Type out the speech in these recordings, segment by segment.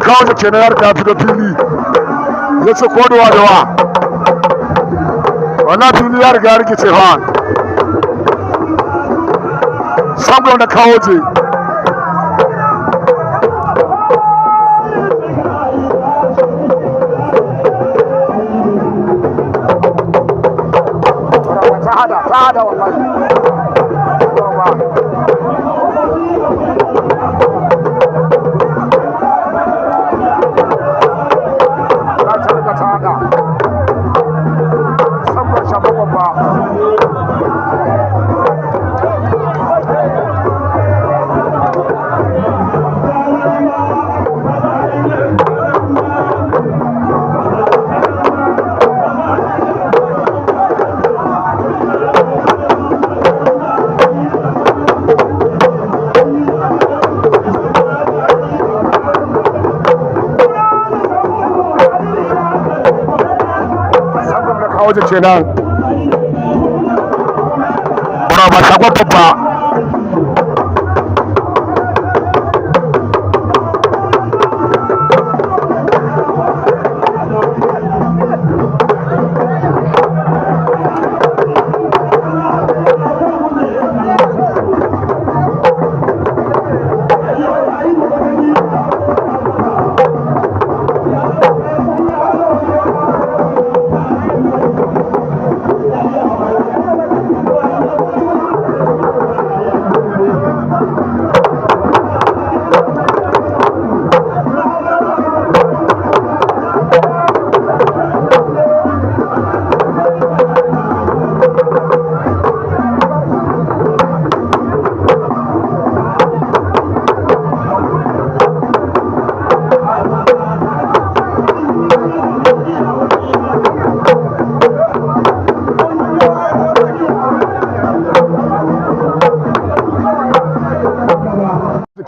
kawo da kenan har da fito fili ya ce ko da wa wannan fili ya riga ya rikice fa. Sangon na kawo je ta hada wallahi. Waje kenan ba shagon babba.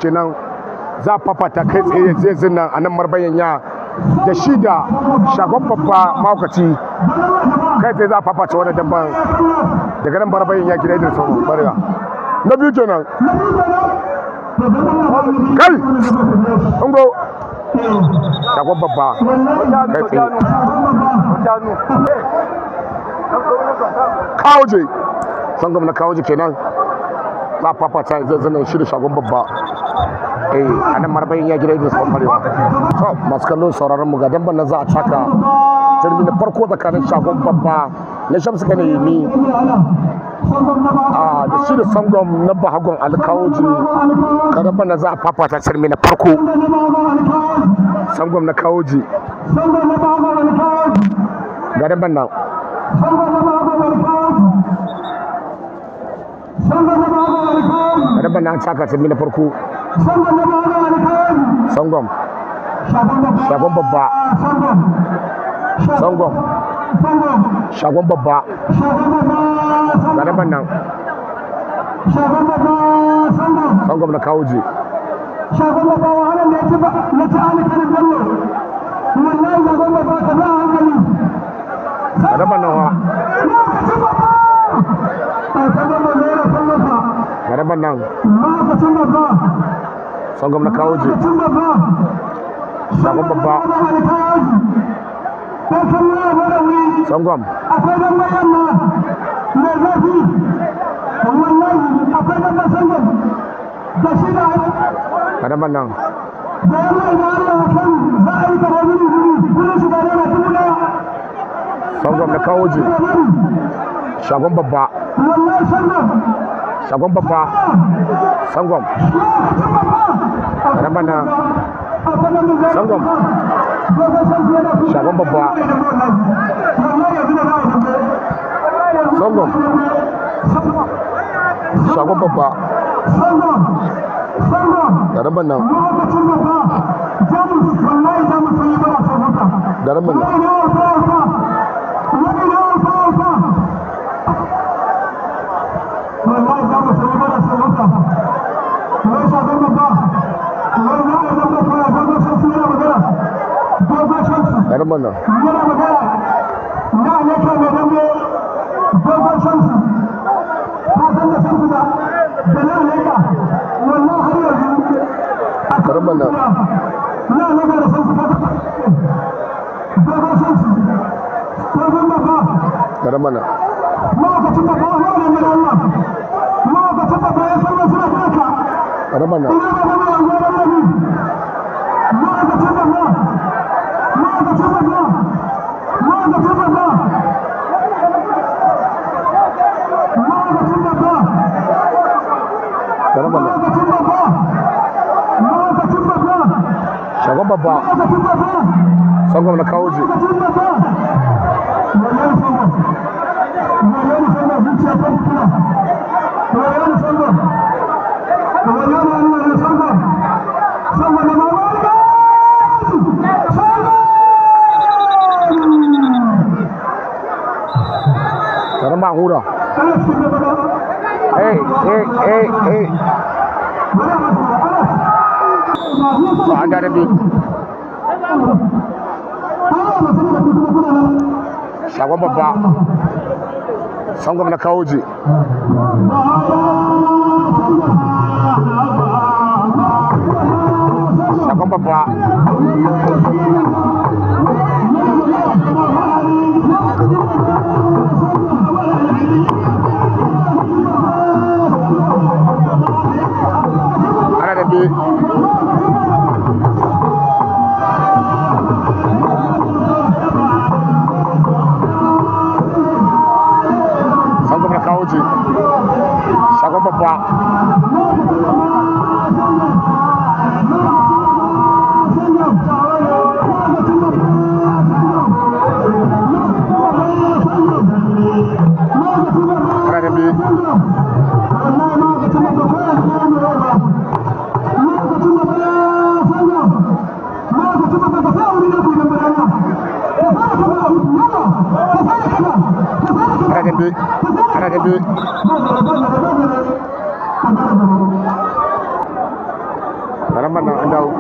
Kenan za a fafata kai tsaye zai zina a nan marbayan ya da shi da shagon babba mahaukaci kai tsaye za a fafata wani damban daga nan marbayan ya gida Idris Barewa na biyu kenan. Kai ungo shagon babba kai tsaye kawoje sangam na kawoje kenan za a fafata zai zina shi da shagon babba a nan marbayin ya gida Idris Barewa. To masu kallon sauraron mu ga damban nan za a taka turmi na farko tsakanin shagon babba na Shamsu Kane Yemi a da shi da sangon na Bahagon Alkawoji. Karamban nan za a fafata turmi na farko sangon na Kawoji ga damban nan. Ga damban nan taka turmi na farko sangon shagon babba sangon shagon babba ga damban nan sangon na Kawoji. Shagon babba wahalar da ya ci alikarin Bello wallahi shagon babba ka za a hankali. Ga damban nan wa ga damban nan sangon na Kawoji shagon babba sangon akwai dan bayan ma mai zafi wallahi akwai dan sangon da shi da ga damban nan da yamma idan Allah ya kai za a yi karo mini guri gurin shiga naira 1000. Sangon na Kawoji shagon babba wallahi sangon shagon babba sangon ga damban nan sangon shagon babba sangon shagon babba ga damban nan ga damban nan ga damban nan ga damban nan. Ga damban nan. Ga damban nan. Ga damban nan. Shagon babba. Sangon na kawo ji. Ga damban hura. Hey, hey, hey, hey. To an ga dambe. Shagon babba. Sangon na kawo ji. Shagon babba. Ana dambe. Sangon na kawo ji. Shagon babba. Ana dambe. Ana dambe. Ana dambe. Ga damban nan an dawo.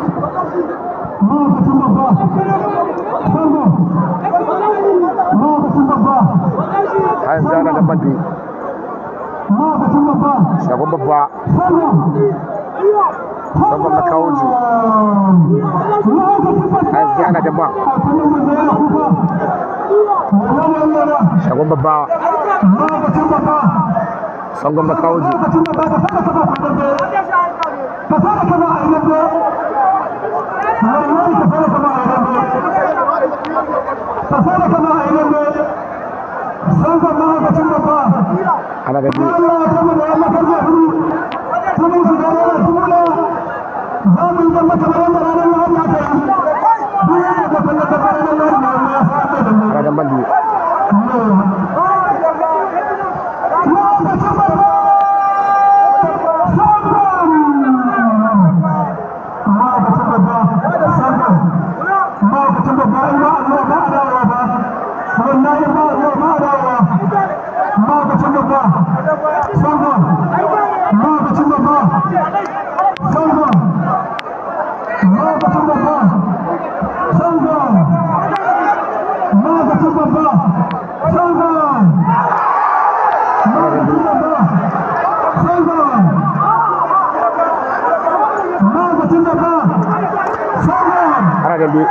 Har yanzu ana damban dai. Shagon babba. Sangon na kawo ji. Har yanzu ana damban. Shagon babba. Sangon na kawo ji. Ana dambe. Ana damban dai. Ana dambe. Ana dambe.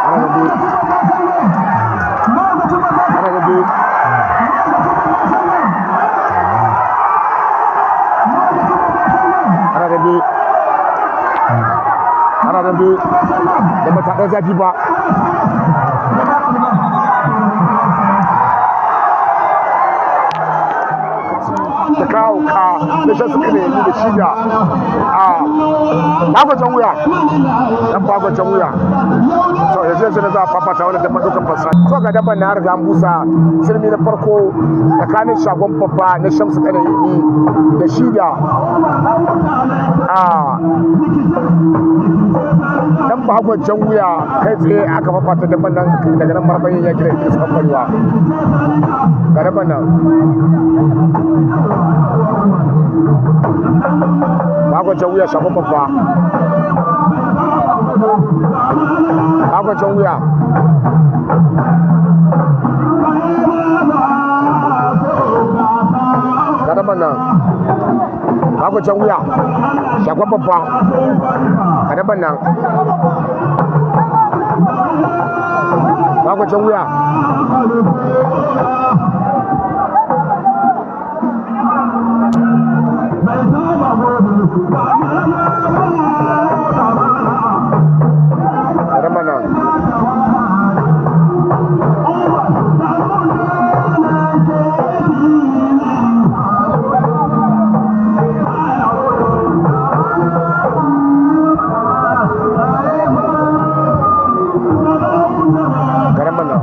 Ana dambe. Ana dambe. Ana dambe. Ana dambe. Da ba ta ɗau zafi ba. Da kawo ka da shan suka ne da shida a bagwajen wuya dan bagwajen wuya. To yanzu yanzu na za a fafata wani dabban ɗaukan fasa. To ga dabban na riga an busa sirmi na farko tsakanin shagon babba na Shamsu Kane da shida a dan bagwajen wuya. Kai tsaye aka fafata dabban nan daga nan marbayin ya gina Idris Bambarewa. Ga dabban nan. Bagwajen wuya shagon babba. Bagwajen wuya. Ga dabban nan. Bago can wuya, shagon babba, a daban nan. Bago can wuya. A daban nan. Garan nan.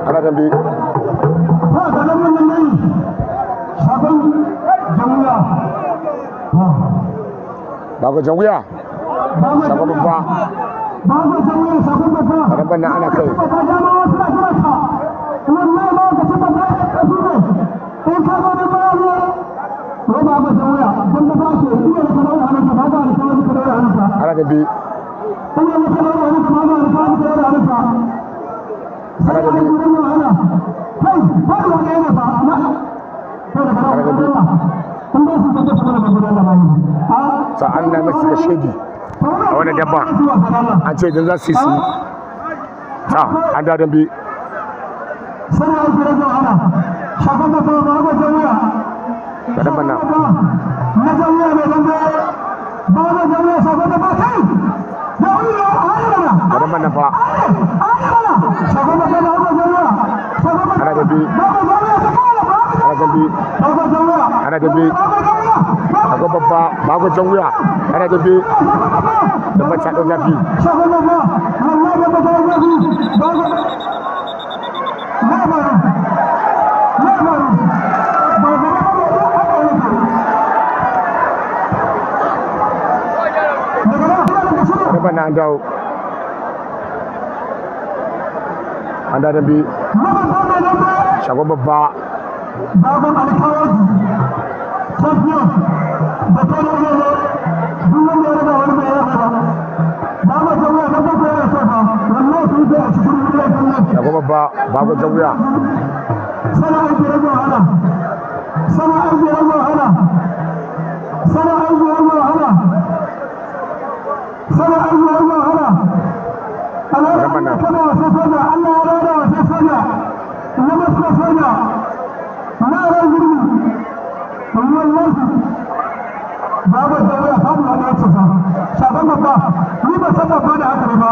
Ana dambe. Bago can wuya, shagon babba, a daban nan ana kai. Ana dambe. Ana dambe. Ana dambe. Sa'an nan masu suka shege a wani dabba an ce idan za su yi su ta an da dambe. Ga dabban nan. Ga dabban nan fa. Ana dambe. Ana dambe. Ana dambe. Akwai babba bago can wuya. Ana dambe. Dabban ta ɗau zafi. Dabban nan an dawo. An da dambe. Shagon babba. Baban alkawaji champion da kare ne duk wanda ya raba wani bai raba ba ba ma ta wuya na bakwai yana so ba wallahi sun kai a cikin wuri ya kallon. Shagon babba bago can wuya. Sana aiki rage wahala, sana aiki rage wahala, sana aiki rage wahala, sana aiki rage wahala. Raba nan. Allah kana wasa soja, Allah ya rada wasa soja na maska soja na ran gurbi wallahi babu da ya samu wani yace sa shaban babba ni ba san babba da haka ba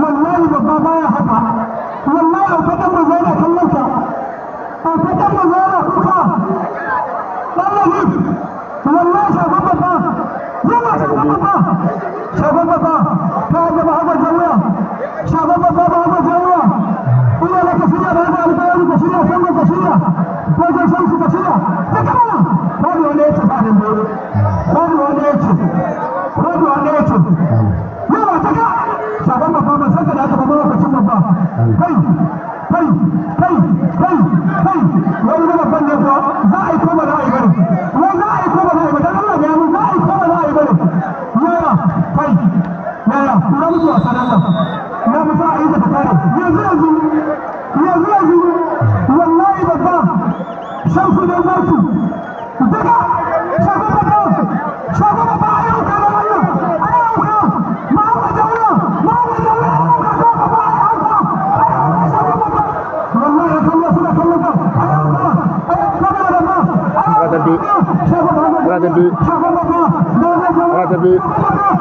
wallahi babba baya haka wallahi a fadan mu zauna kallon ka a fadan mu zauna kuka wallahi wallahi shaban babba yawa shaban babba shaban babba ka ga ba haka jami'a shaban babba ba haka jami'a ina laka shirya ba haka alƙawari ka shirya sannan ka shirya ko ka san su ka shirya ta kama babu wanda ya ce ba nan babu wanda ya ce babu wanda ya ce yawa ta ga shaban babba ba san ka da aka ba mawakacin babba kai kai kai kai kai wani na babban ne kuwa za a yi ko ba za a yi bane wai za a yi ko ba za a yi ba dan Allah ya mu za a yi ko ba za a yi bane yaya kai yaya kura musu wasa dan Allah na musa a yi ta kare yanzu yanzu yanzu yanzu wallahi babba shamsu dan zaki daga shagon babba shagon babba a yau ka da Allah a yau ka ma wa jawla ma wa jawla a yau ka ko babba a yau ka a yau ka shagon babba wallahi kallon suna kallon ka a yau ka a yau ka da babba a yau Ana dambe. ka shagon babba Ana dambe. shagon babba na wa jawla Ana dambe.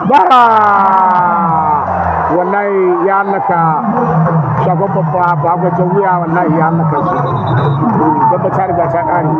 Bara! Wallahi ya hallaka shagon babba bago can wuya wallahi ya hallaka shi. Dabba ta riga ta ƙare.